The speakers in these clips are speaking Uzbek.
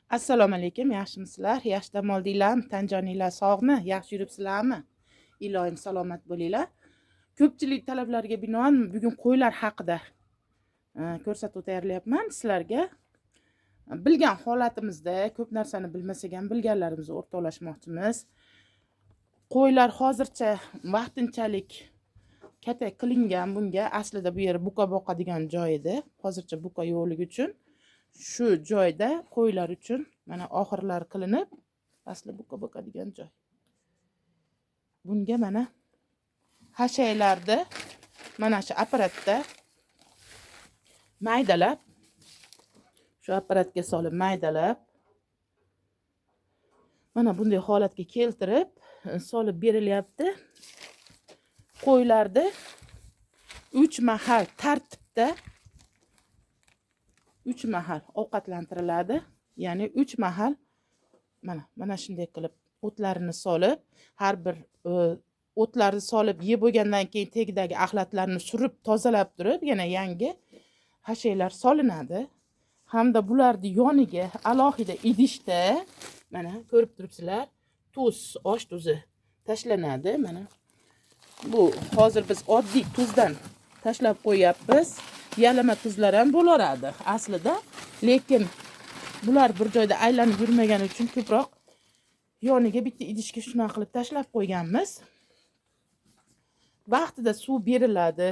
Assalomu alaykum, yaxshimisizlar? Yaxshi dam oldinglarmi? Tan joninglar sog'mi? Yaxshi yuribsizlarmi? Iloyim salomat bo'linglar. Ko'pchilik talablariga binoan bugun qo'ylar haqida ko'rsatuv tayyorlayapman sizlarga. Bilgan holatimizda ko'p narsani bilmasak ham bilganlarimizni o'rtoqlashmoqchimiz. Qo'ylar hozircha vaqtinchalik katak qilingan bunga. Aslida bu yer buqa boqadigan joy edi. Hozircha buqa yo'qligi uchun shu joyda qo'ylar uchun mana oxirlar qilinib, asli buqa boqadigan joy. Bunga mana hashaylarni mana shu apparatda maydalab, shu apparatga solib maydalab, mana bunday holatga keltirib solib berilyapti. Qo'ylarni 3 mahal tartibda 3 mahal ovqatlantiriladi. Ya'ni 3 mahal mana shunday qilib o'tlarini solib, har bir o'tlarni solib yeb bo'lgandan keyin tagidagi axlatlarni surib tozalab turib, yana yangi hashaylar solinadi. Hamda bularni yoniga alohida idishda mana ko'rib turibsizlar, tuz, osh tuzi tashlanadi. Mana bu hozir biz oddiy tuzdan tashlab qo'yapmiz. Yalama tuzlar ham bo'laveradi aslida, lekin bular bir joyda aylanib yurmagani uchun ko'proq yoniga bitta idishga shunaqa qilib tashlab qo'yganmiz. Vaqtida suv beriladi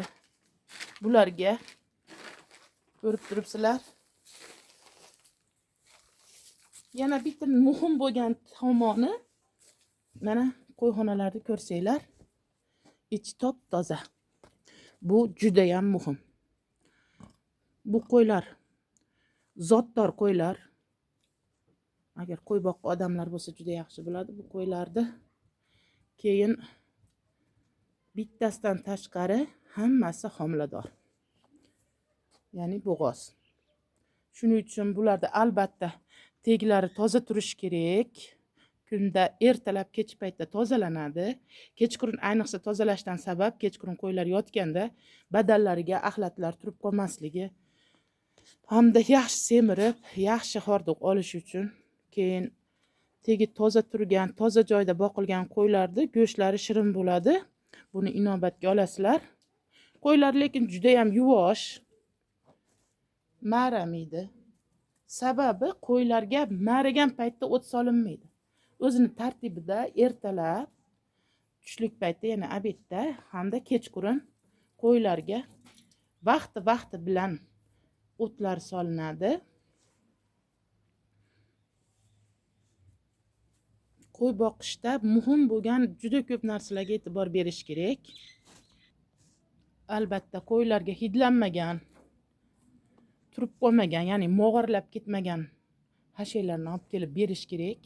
bularga. Ko'rib turibsizlar. Yana bitta muhim bo'lgan tomoni mana qo'yxonalarni ko'rsanglar, ichi top-toza. Bu juda ham muhim. Bu qo'ylar zotdor qo'ylar. Agar qo'y boqqan odamlar bo'lsa juda yaxshi biladi bu qo'ylarni. Keyin bittasidan tashqari hammasi homilador. Ya'ni bo'g'oz. Shuning uchun bularda albatta teglari toza turishi kerak. Kunda ertalab kech paytda tozalanadi. Kechqurun ayniqsa tozalashdan sabab kechqurun qo'ylar yotganda badallariga axlatlar turib qolmasligi hamda yaxshi semirib, yaxshi hordiq olish uchun keyin tegi toza turgan, toza joyda boqilgan qo'ylarni go'shtlari shirin bo'ladi. Buni inobatga olasizlar. Qo'ylar lekin juda ham yuvosh, maramaydi. Sababi qo'ylarga maragan paytda o't solinmaydi. O'zini tartibida ertalab, tushlik paytda, ya'ni obedda hamda kechqurun qo'ylarga vaqti-vaqti bilan o'tlar solinadi. Qo'y boqishda muhim bo'lgan juda ko'p narsalarga e'tibor berish kerak. Albatta qo'ylarga hidlanmagan, turib qolmagan, ya'ni mog'orlab ketmagan hashaylarni olib kelib berish kerak.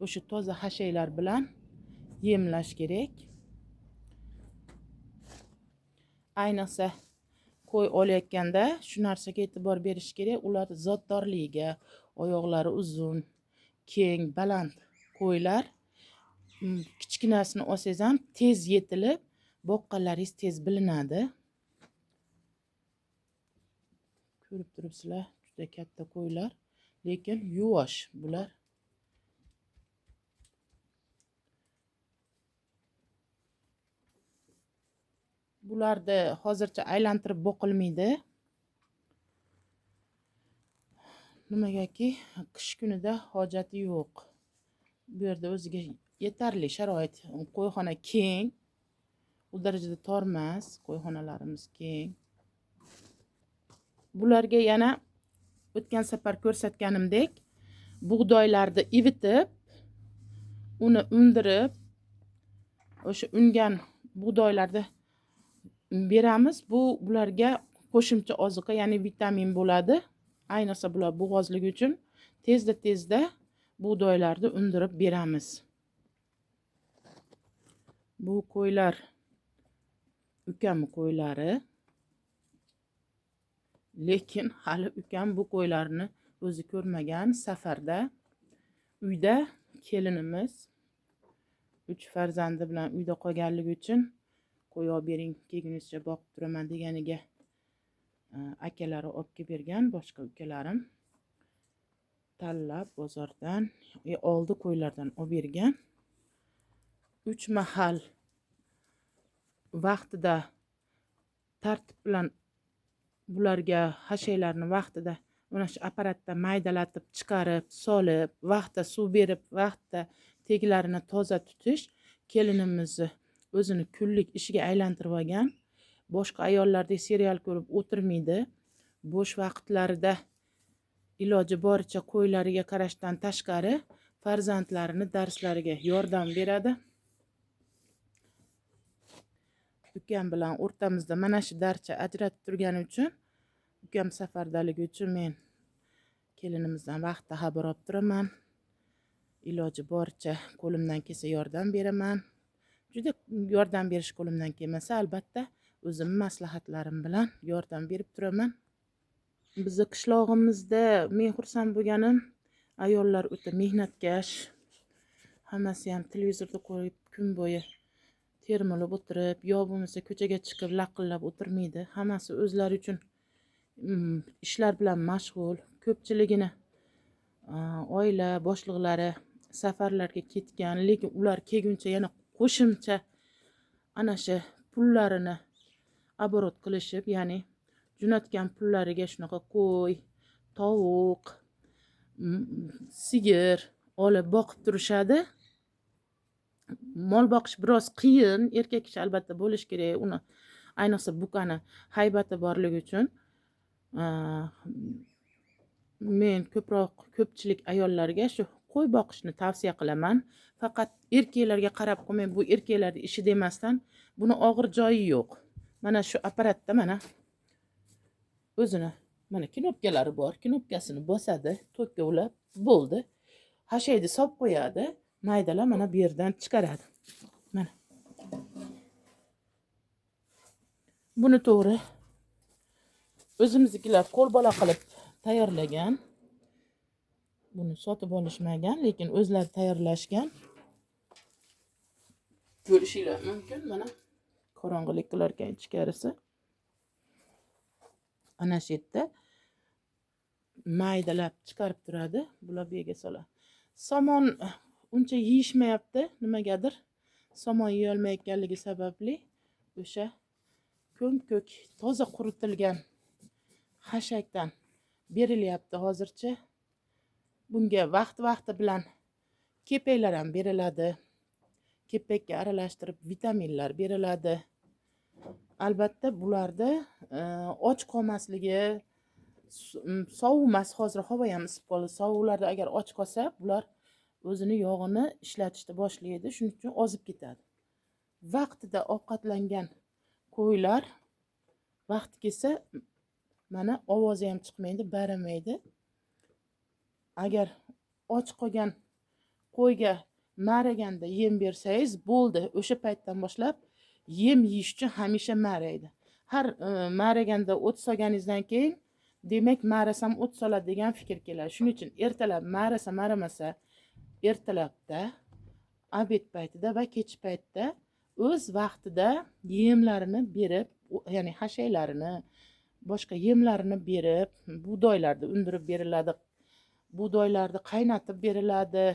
O'sha toza hashaylar bilan yemlash kerak. Ayniqsa qo'y olayotganda shu narsaga e'tibor berish kerak. Ular zotdorligiga, oyoqlari uzun, keng, baland qo'ylar. Kichkinasini olsangiz ham tez yetilib, boqqanlaringiz tez bilinadi. Ko'rib turibsizlar, juda katta qo'ylar, lekin yuvosh bular. Bularni hozircha aylantirib boqilmaydi. Nimagaki qish kunida hojati yo'q. Bu yerda o'ziga yetarli sharoit, qo'yxona keng, u darajada tor emas, qo'yxonalarimiz keng. Bularga yana o'tgan safar ko'rsatganimdek bug'doylarni ivitib, uni undirib, o'sha ungan bug'doylarni beramiz. Bu bularga qo'shimcha oziqa, ya'ni vitamin bo'ladi. Ayniqsa bular bo'g'ozligi uchun tezda-tezda bug'doylarni undirib beramiz. Bu qo'ylar ukam qo'ylari. Lekin hali ukam bu qo'ylarni o'zi ko'rmagan, safarda. Uyda kelinimiz 3 farzandi bilan uyda qolganligi uchun qo'y olib bering, kelgunizcha boqib turaman deganiga akalari olib kelib bergan, boshqa ukalarim. Tanlab bozordan oldi qo'ylardan olib bergan. 3 mahal vaqtida tartib bilan bularga hashaylarni vaqtida mana shu apparatda maydalatib chiqarib solib, vaqtda suv berib, vaqtda tegilarini toza tutish kelinimizni o'zini kunlik ishiga aylantirib olgan. Boshqa ayollardek serial ko'rib o'tirmaydi. Bo'sh vaqtlarida iloji boricha qo'ylariga qarashdan tashqari farzandlarini darslariga yordam beradi. Ukam bilan o'rtamizda mana shu darcha ajratib turgani uchun, ukam safardaligi uchun men kelinimizdan vaqtda xabar olib turaman. Iloji boricha qo'limdan kelsa yordam beraman. Juda yordam berish qo'limdan kelmasa, albatta o'zimning maslahatlarim bilan yordam berib turaman. Bizni qishlog'imizda men xursand bo'lganim, ayollar o'ta mehnatkash. Hammasi ham televizorda qo'yib kun bo'yi termilib o'tirib, yo bo'lmasa ko'chaga chiqib laqillab o'tirmaydi. Hammasi o'zlari uchun ishlar bilan mashg'ul. Ko'pchiligini oila boshliqlari safarlarga ketgan, lekin ular kelguncha yana qo'shimcha ana shu pullarini aborot qilishib, ya'ni jo'natgan pullariga shunaqa qo'y, tovuq, sigir olib boqib turishadi. Mol boqish biroz qiyin, erkak kishi albatta bo'lish kerak, uni ayniqsa bukani haybati borligi uchun. Men ko'proq ko'pchilik ayollarga shu qo'y boqishni tavsiya qilaman. Faqat erkaklarga qarab qo'ymay, bu erkaklarning ishi demasdan, buni og'ir joyi yo'q. Mana shu apparatda mana o'zini mana knopkalari bor, knopkasini bosadi, tokka ulab bo'ldi. Hashayni solib qo'yadi, maydalab mana bu yerdan chiqaradi. Mana. Buni to'g'ri o'zimiznikilar qo'l bola qilib tayyorlagan. Buni sotib olishmagan, lekin o'zlari tayyorlashgan. Ko'rishinglar mumkin, mana qorong'ilik qilar ekan ichkarisi. Ana shu yerda maydalab chiqarib turadi. Bular bu yerga soladi. Somon uncha yeyishmayapti, nimagadir. Somon yeyolmayotganligi sababli o'sha ko'm-ko'k toza quritilgan xashakdan berilyapti hozircha. Bunga vaqti-vaqti bilan kepaklar ham beriladi. Kepakka aralashtirib vitaminlar beriladi. Albatta bularda och qolmasligi, sovumas, hozir havo ham isib qoldi. Sovuqlarda agar och qolsa, bular o'zini yog'ini ishlatishni boshlaydi, shuning uchun ozib ketadi. Vaqtida ovqatlangan qo'ylar vaqti kelsa mana ovozi ham chiqmaydi, baramaydi. Agar och qolgan qo'yga maraganda yem bersangiz bo'ldi, o'sha paytdan boshlab yem yeyish uchun hamisha maraydi. Har maraganda o't solganingizdan keyin demak marasam o't soladi degan fikr keladi. Shuning uchun ertalab marasa maramasa ertalabda, obed paytida va kech paytda o'z vaqtida yemlarini berib, ya'ni hashaylarini, boshqa yemlarini berib, bug'doylarni undirib beriladi, bug'doylarni qaynatib beriladi,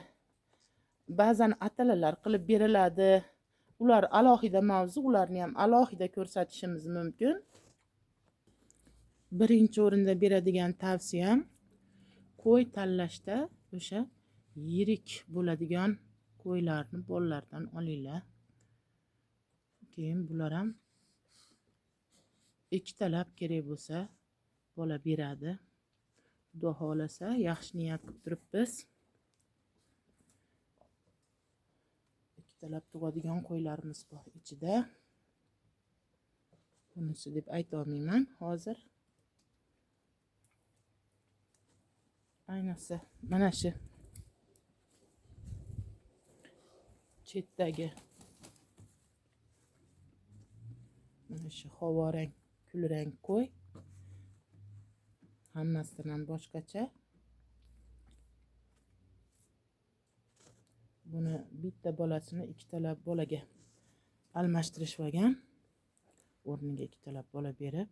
ba'zan atalalar qilib beriladi. Ular alohida mavzu, ularni ham alohida ko'rsatishimiz mumkin. Birinchi o'rinda beradigan tavsiyam qo'y tanlashda o'sha yirik bo'ladigan qo'ylarni bolalardan olinglar. Keyin bular ham ikkitalab kerak bo'lsa bola beradi. Xudo xohlasa yaxshi niyat qilib turibmiz. Ikkitalab tug'adigan qo'ylarimiz bor ichida. Bunisi deb ayta olmayman hozir. Ayniqsa mana shu chetdagi mana shu havorang, kulrang qo'y hammasidan ham boshqacha. Buni bitta bolasini ikkitalab bolaga almashtirishib olgan. O'rniga ikkitalab bola berib,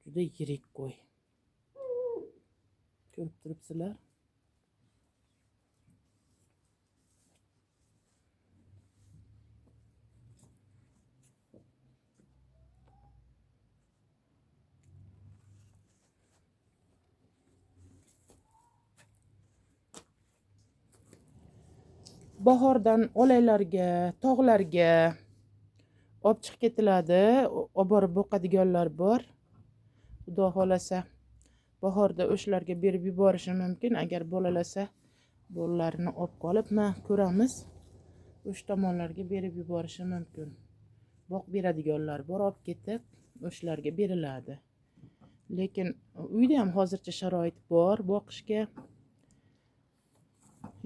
juda yirik qo'y. Ko'rib turibsizlar. Bahordan olaylarga, tog'larga olib chiqib ketiladi, olib borib boqadiganlar bor. Xudo xohlasa bahorda o'shalarga berib yuborishi mumkin. Agar bolalasa bolalarini olib qolib, ko'ramiz, o'sha tomonlarga berib yuborishi mumkin. Boq beradiganlar bor, olib ketib o'shalarga beriladi. Lekin uyda ham hozircha sharoit bor boqishga.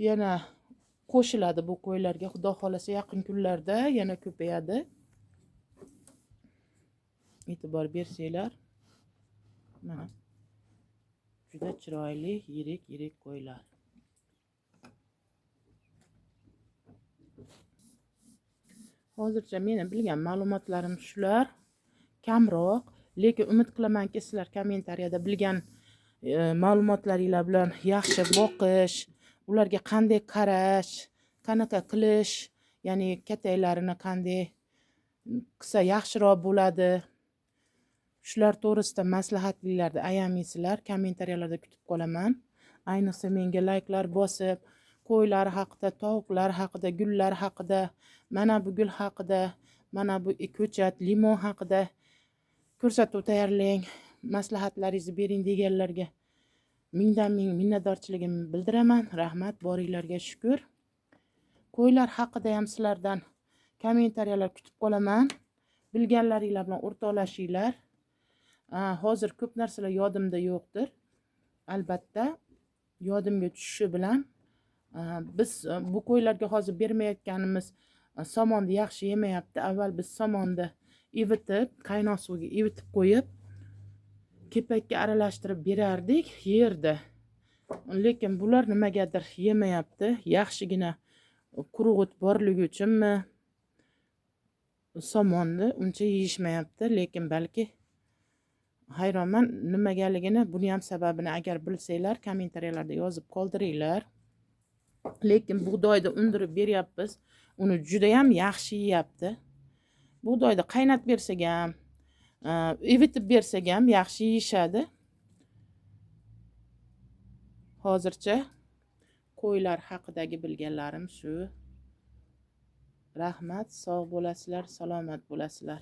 Yana qo'shiladi bu qo'ylarga, xudo xohlasa yaqin kunlarda yana ko'payadi. E'tibor bersanglar, mana juda chiroyli yirik-yirik qo'ylar. Hozircha meni bilgan ma'lumotlarim shular, kamroq, lekin umid qilamanki sizlar kommentariyada bilgan ma'lumotlaringlar bilan yaxshi boqish, ularga qanday qarash, qanaqa qilish, ya'ni kataklarini qanday qilsa yaxshiroq bo'ladi, shular to'g'risida maslahatlarni ayamaysizlar, kommentariyalarda kutib qolaman. Ayniqsa menga layklar bosib, qo'ylar haqida, tovuqlar haqida, gullar haqida, mana bu gul haqida, mana bu ko'chat, limon haqida ko'rsatuv tayyorlang, maslahatlaringizni bering deganlarga mingdan ming minnatdorchiligimni bildiraman. Rahmat, boringlarga shukr. Qo'ylar haqida ham sizlardan kommentariyalar kutib qolaman. Bilganlaringlar bilan o'rtoqlashinglar. Hozir ko'p narsalar yodimda yo'qdir. Albatta, yodimga tushishi bilan biz bu qo'ylarga hozir bermayotganimiz somonni yaxshi yemayapti. Avval biz somonni ivitib, qaynoq suvga ivitib qo'yib, kepakka aralashtirib berardik, yerdi. Lekin bular nimagadir yemayapti. Yaxshigina quruq o't borligi uchunmi somonni uncha yeyishmayapti, lekin balki hayronman nimagaligini, buni ham sababini agar bilsanglar kommentariyalarda yozib qoldiringlar. Lekin bug'doyni undirib beryapmiz, uni juda ham yaxshi yeyapti. Bug'doyni qaynatib bersak ham, ivitib bersak ham yaxshi yeyishadi. Hozircha qo'ylar haqidagi bilganlarim shu. Rahmat, sog' bo'lasizlar, salomat bo'lasizlar.